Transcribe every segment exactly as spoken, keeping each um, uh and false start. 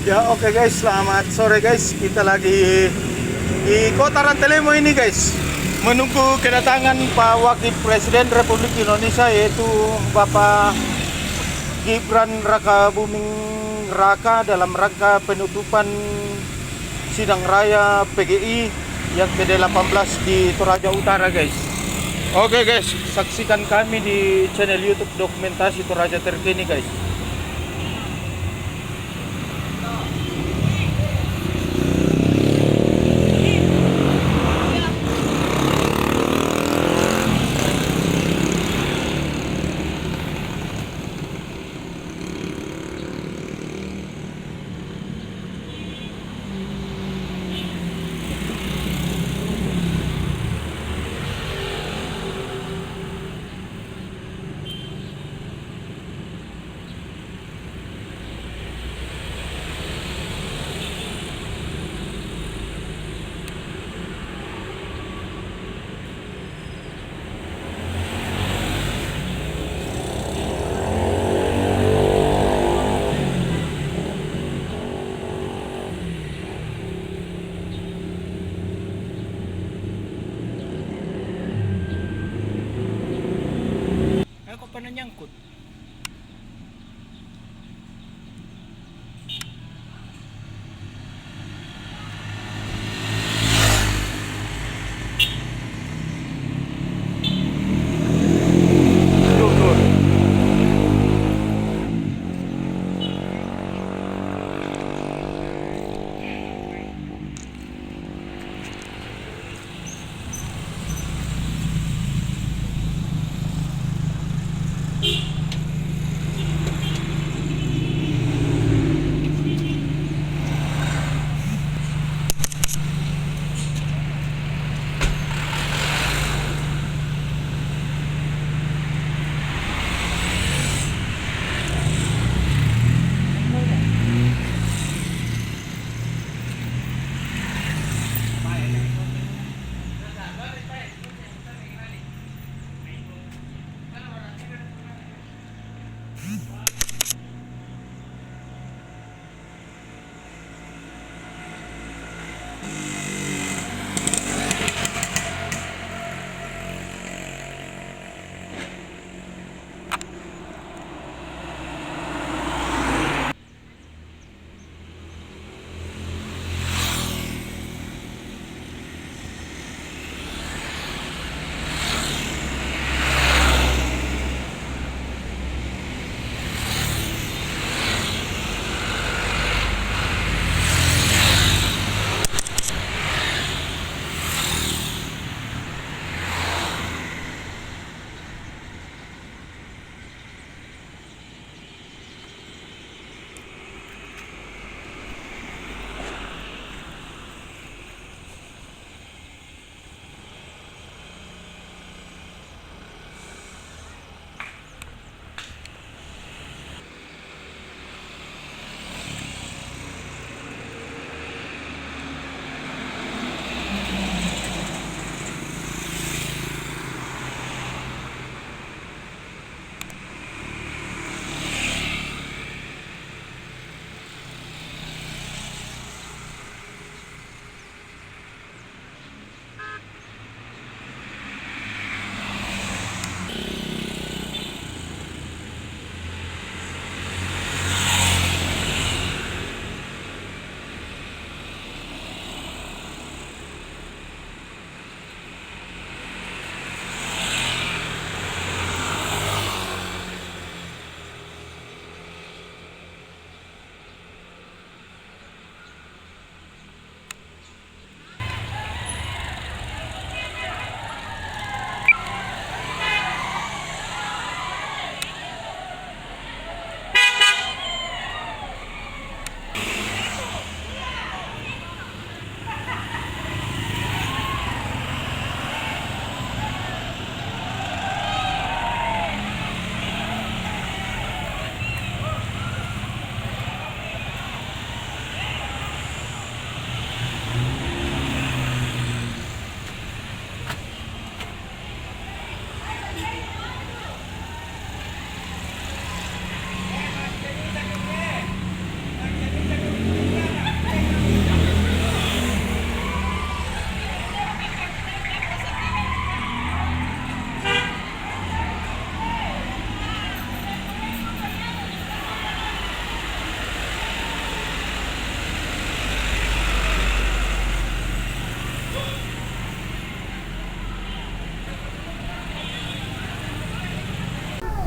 Ya, oke guys, selamat sore guys. Kita lagi di kota Rantelemo ini guys, menunggu kedatangan Pak Wakil Presiden Republik Indonesia, yaitu Bapak Gibran Raka Buming Raka, dalam rangka penutupan sidang raya P G I yang ke delapan belas di Toraja Utara guys. Oke guys, saksikan kami di channel YouTube Dokumentasi Toraja Terkini guys.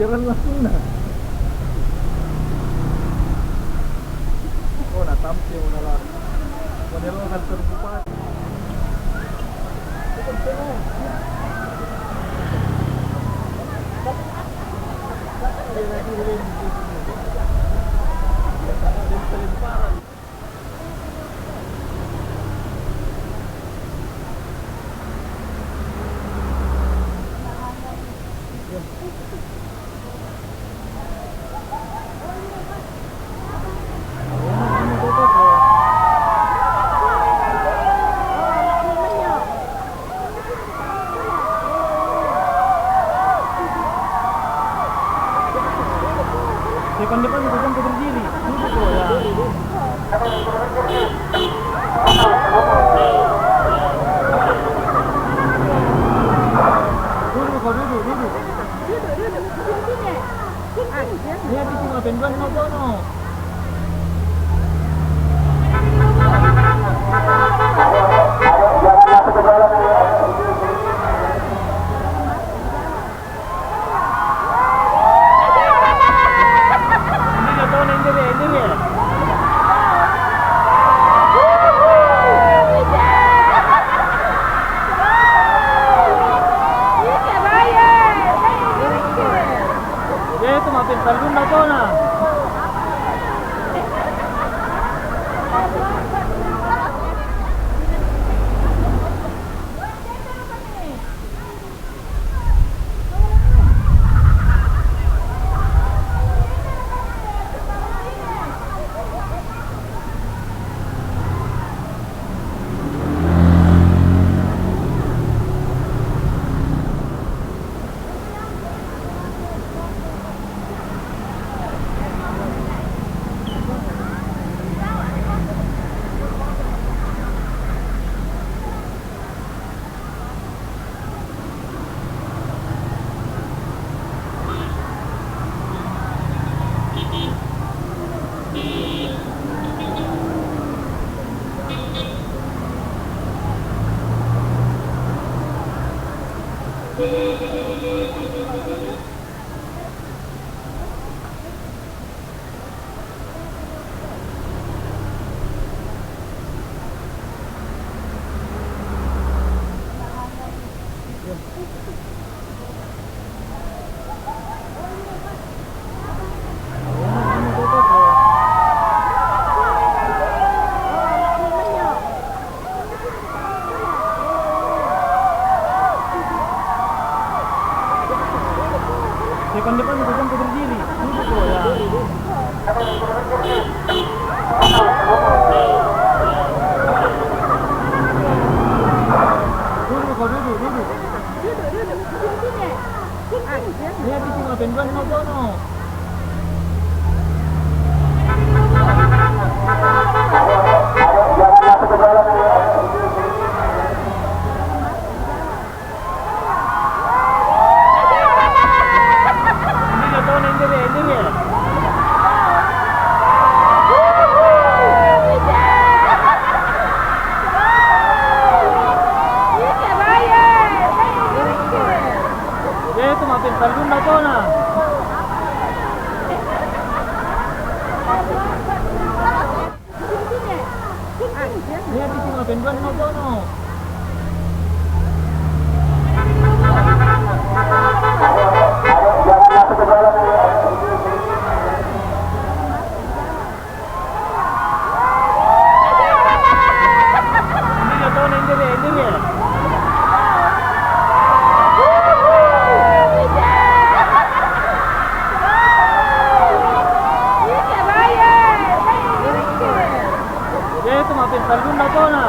Jalan langsung na. Oh, natampi mo na lang. Wala na lang sa preocupar. Depan-depan, depan ko berdiri. Duduk ko, ya. Duduk ko, duduk, duduk. Iya, di sini, penduan mo ko, no? Hindi na to, hindi na, hindi na. Dia itu mah pintar guna to na. Depan-depan, depan ko berdiri. Duduk ko, ya. Duduk ko, duduk, duduk. Iya, di sini, penduan mo ko, no? Dia itu mah pintar guna to na. Iya, di sini, penduan mo ko, no? Dia itu mah pintar guna to na.